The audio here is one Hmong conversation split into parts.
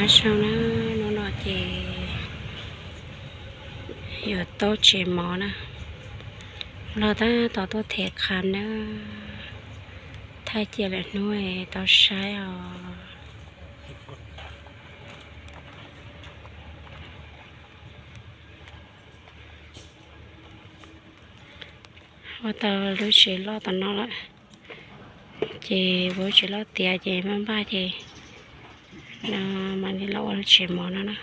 Zoo na, hnub no ces yuav taub tsev mov na, los tab tom tuaj them qham na, thaij cia lawm hnub tau saib os. Ua tau lub tsev loj tom no lawm, ces ua lub tsev loj tiav ces maj npaj ces no mam li los ua lub tsev mov no na.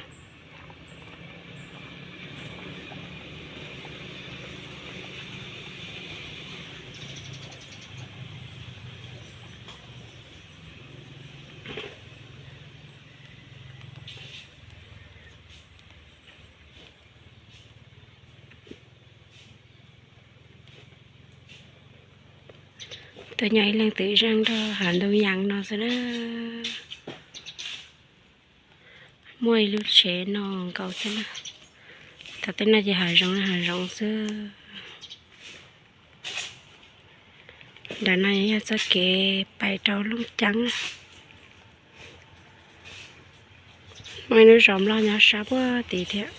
Tuaj nyob ib leeg twm zeej nrog hav ntoo yas no xwb na. Muaj ib lub tsev no nkaus xwb na. Thaum tej no ces hav zoov hav zoov xwb. Nram no yog txoj kev pais rau Looj Ceeb. Muaj ib lub zos Nplog nyob sab puag tid thiab.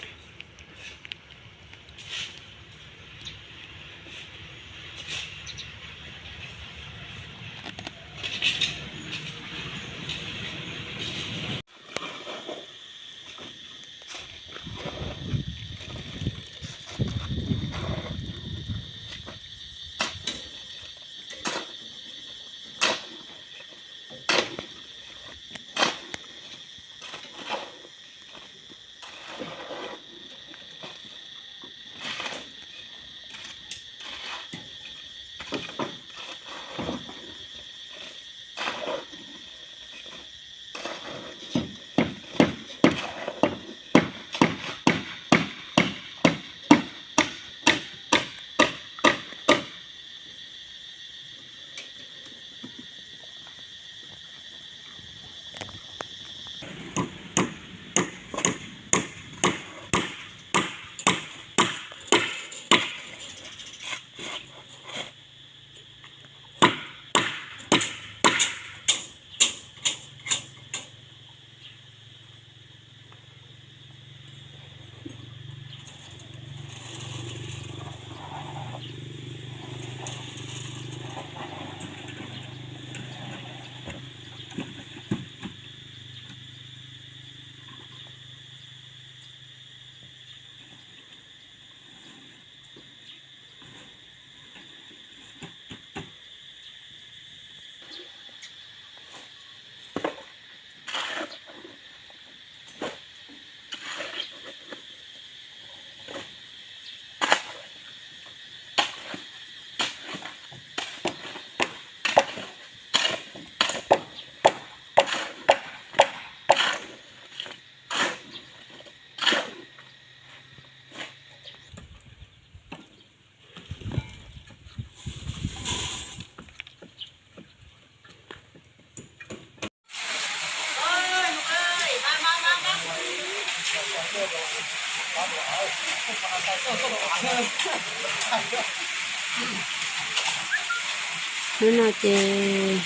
Hnub no ces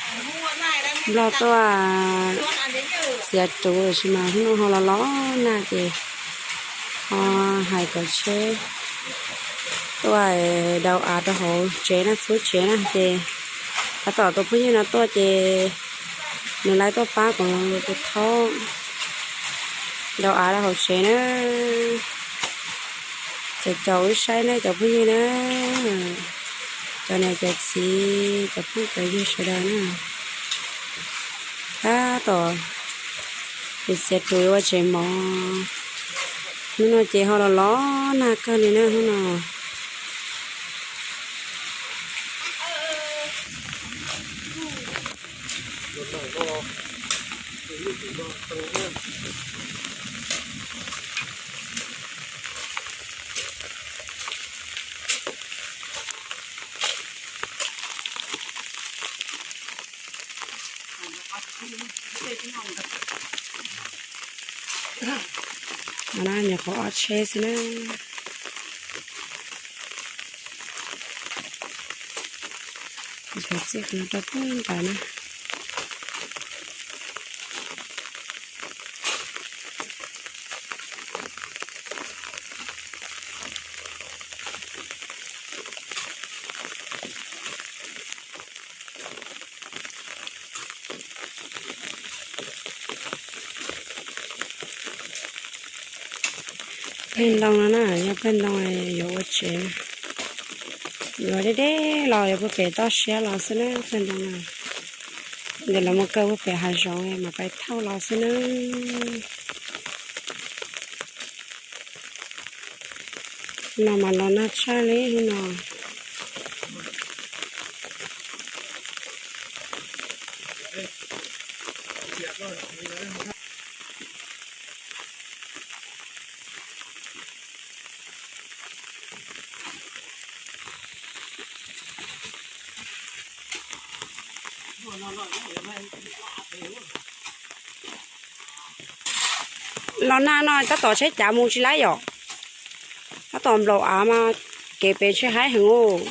Nplog tuaj txiav ruv lawm, tab sis mas hnub no ho los los nag ces ho hais kom tsheb tuaj daus av rau hauv tsev na, txhub tsev na. Ces tab tom tus phooj ywg no tuaj ces nws laib tuaj pab kuv tus thaub daus av rau hauv tsev na. Ces caum wb saib na cov phooj ywg na, cov niam cov txiv, cov phooj cov ywg sawv daws na. Tab tom txiav ruv ua tsev mov. Hnub no ces ho los los nag kawg li na hnub no. No na, nyuam qhuav ob tsheb xwb na. Txiav txij qhov no rau pem ntawd na. Pawg ntoo no na, yog pawg ntoo yuav ua tsev, yuav deb deb los yuav puag pem toj siab los xwb na pawg ntoo no. Ntawm lawv mus kaw puag pem hav zoov mam pais thauj los xwb na. No mas los nag tshaj li no. Los nag no tab tom tsheb cav mus tsis laib yom. Tab tom nplaum av mas kev pem tsheb haib heev ub.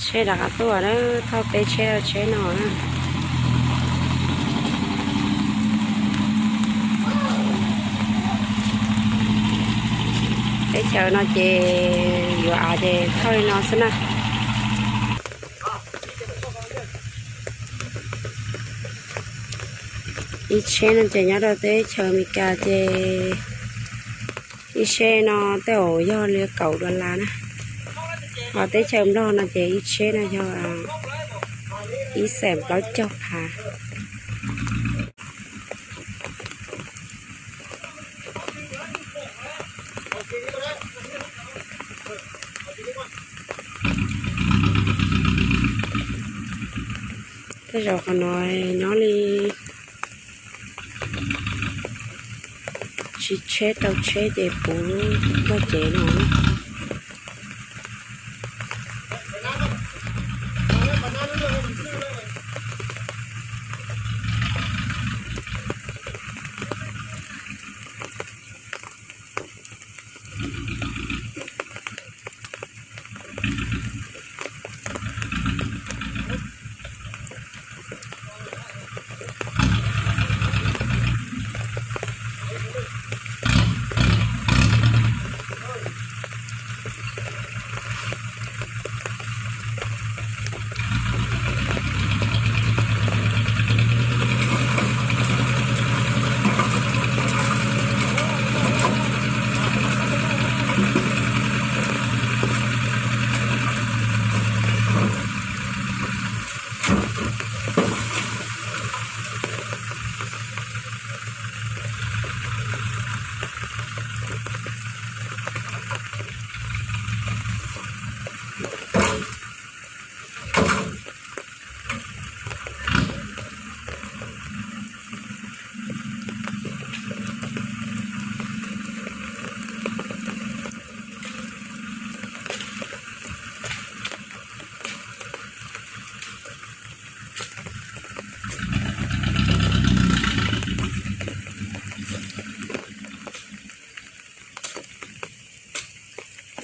Tsheb rov qab tuaj na, thauj peb tsheb rau tsheb no na. Teb chaws no ces yuav av ces thauj li no xwb na. Ib tsheb no ces nyob rau teb chaws Amelikas ces ib tsheb no tej zaum yog li kaum dollar na. Ho teb chaws Nplog no ces ib tsheb no yog ib xees plaub caug phav. Tej zaum qhov no nyob li tsis tsheb rau tsheb ces puv lub tog cev no.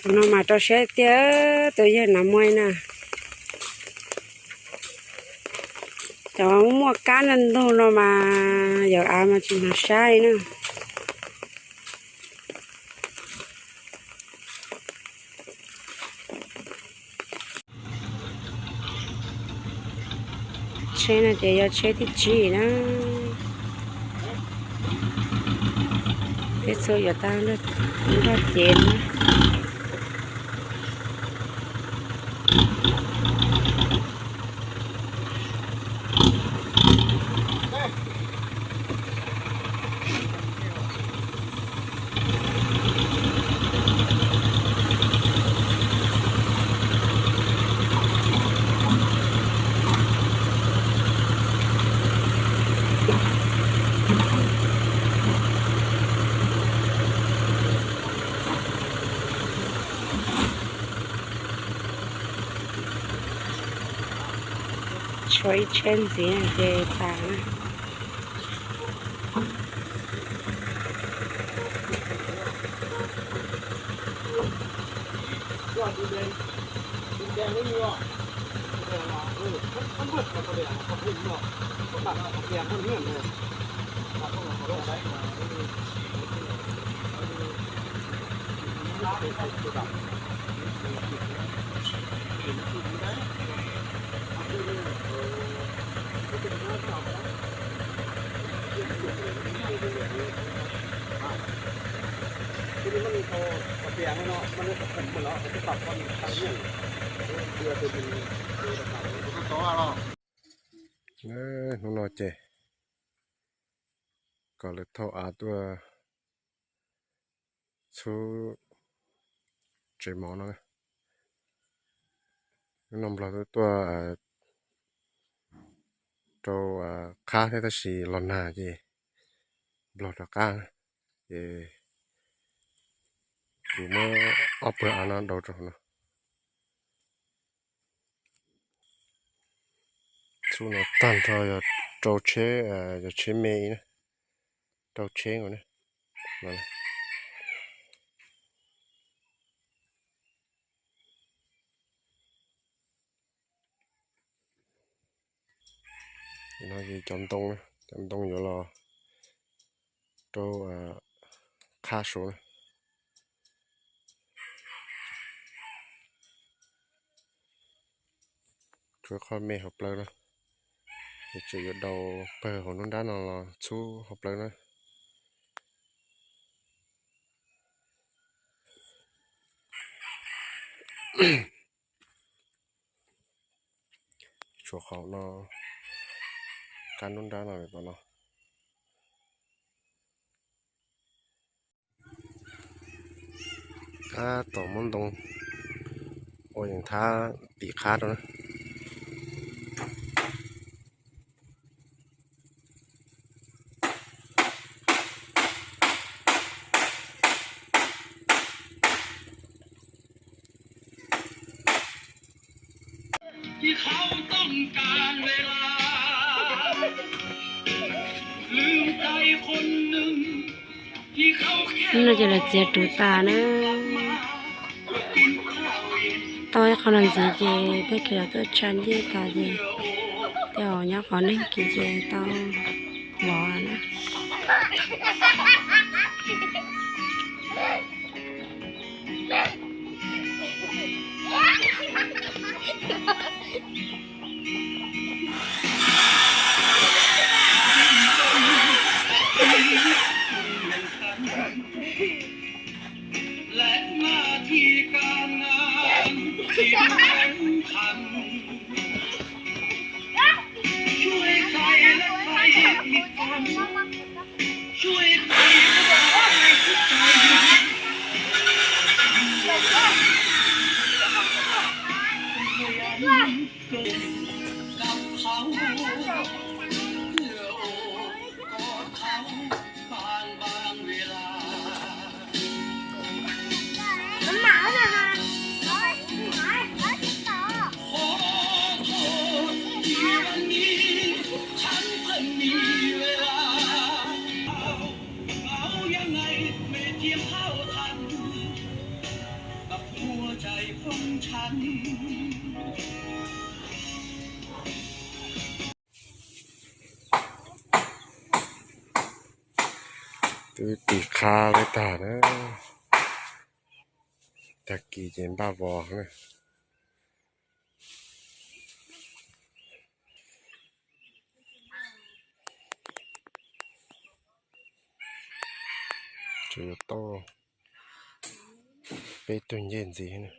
Tus no mas rau siab tiag, tus yawg Nav Muaj na. Cov muaj kab ntug no mas yawm av mas tsis hnov saib li na. Tsheb no ces yog tsheb thib tsib na. Peb txhua yuav tau nrog cev na. Tshuav ib tsheb ntxiv ces tas na. Hnub no ces kom lawv thauj av tuaj txhub tsev mov no. Hnub no Nplog tuaj rau qhab thiab tab sis los nag ces Nplog rov qab na. Ces kuv muab ob pawg av no daus rau hauv no. Txhub no tag nrho yog rau tsheb, yog tsheb me na, rau tsheb nkaus na. No ces cov ntoo, cov ntoo yuav los rau qhab saud na. Tshuav qhov me hauv plawv na, ces tseem yuav daus pawg hauv nruab nrab no los txhub hauv plawv na. Tshuav qhov no, kab nruab nrab no tom no. Tab tom muab ntoo ua yees thab tim qhab rau na. Hnub no ces lawv txiav ruv tas na. Tau ib qho no ntxiv ces tej kis los tuaj tsha ncej tas ces tej zaum nyob qhov neeg kis ces tau vov na. Twb tim qhab lawm tag na, tag kis ces npaj vov na. Tsuas yuav tau peb tug ncej ntxiv na.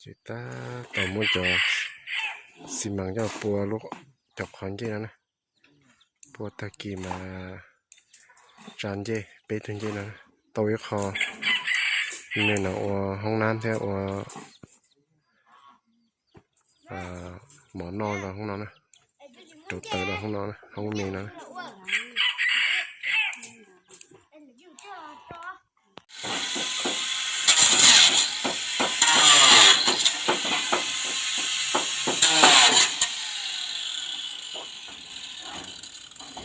Ces tab tom muab cov xi mas coj pua lub, cov qhov ncej no na. Pua tag kis mas tsa ncej peb tug ncej no, tau ib qho nws no ua hoob nab thiab ua mov noj rau hoob no na, rauv taws rau hoob no, hoob me no.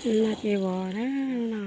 No ces vov na no.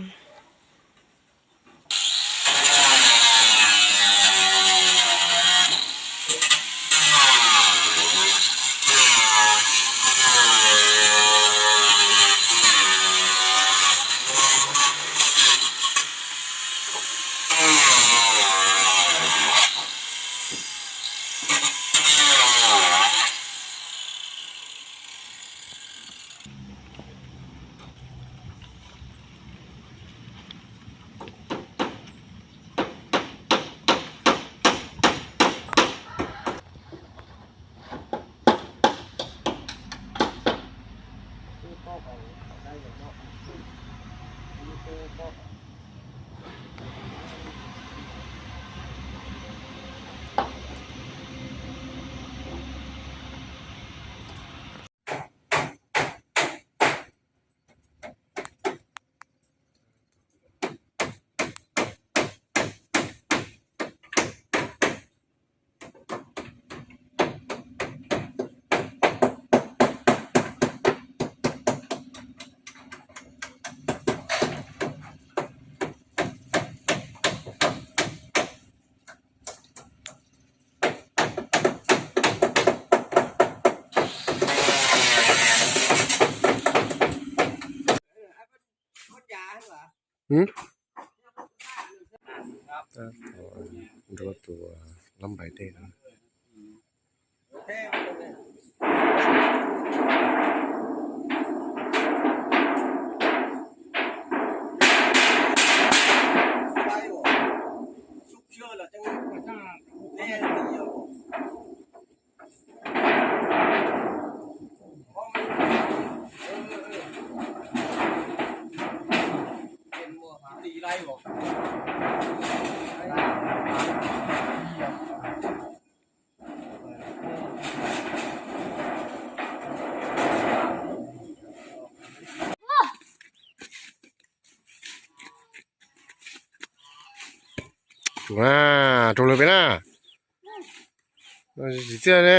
Nrog tus lab npais dej no. Tsuav na, rau lawv peb na. Tsis txiaj ne.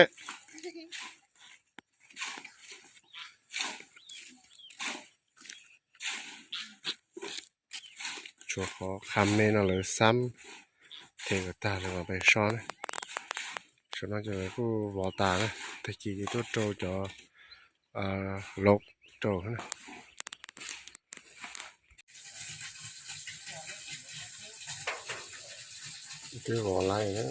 Tshuav qhov qha me no lawv xab them kom tag lawv mam pais so na. Saum no ces lawv kuj vov tas na, tag kis ces tuaj rau cov laus rau na. Twb vov lawm na.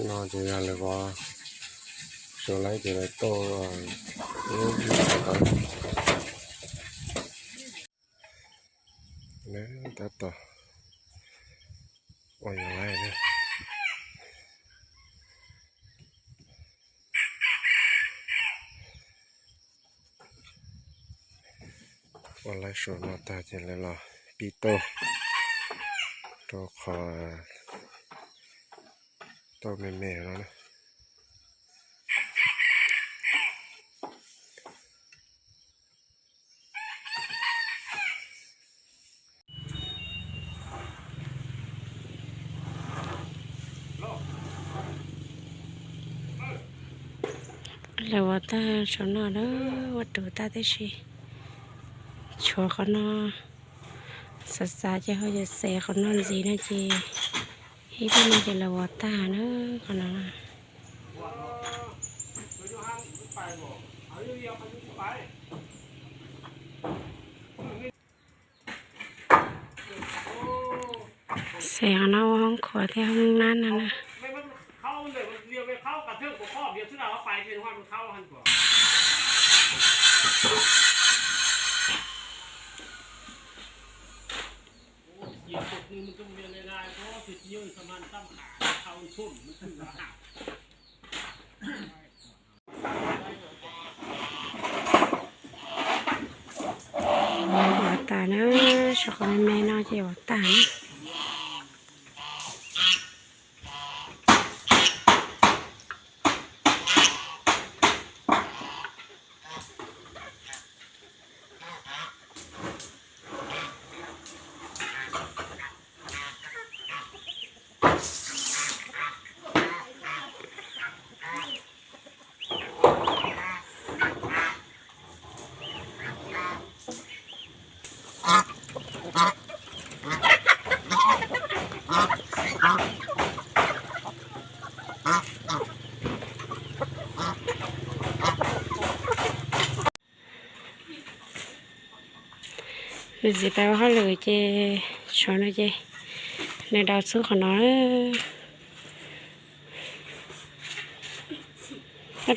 No ces yog lawv vov, sau lawv ces lawv tau lub ntawd. Tab tom ua yog lawm na. Ua lawv saum no tag ces lawv los pib tauj rau qhov tauj me me no na. Lawv ua tag saum no lawm, ua rau tag tib si. Tshuav qhov no xav xav ces ho yuav xev qhov no ntxiv no ces ib pliag no ces lawv ua tag na qhov no. Xev qhov no ua hoob khuav thiab hoob nab no na. Ua tas na, sau qhov me me no ces ua tas na. Nws txiv pais ua hauj lwm ces tshuav no ces nws daus txhub qhov no.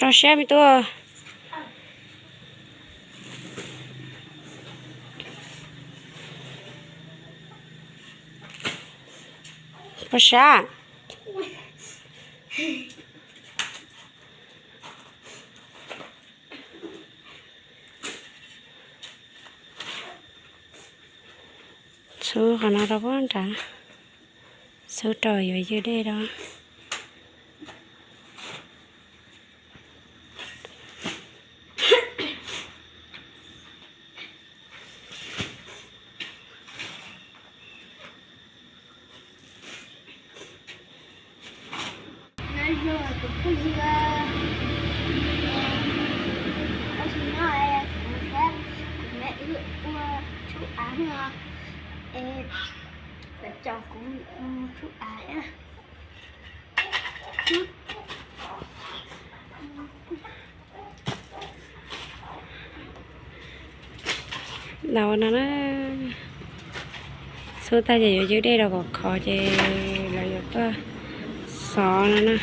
Rau siab me tub. Pov sab. Txhub qhov no rau puag nrad, txhub rau yuav ywg dej rau. Tab sis no kuv saib kuv niam wb ua tshub av no, es cov kuv mus tshub av. Daus no na, txhub tag ces yuav ywg dej rau kom khov ces lawv yuav tuaj xov no na.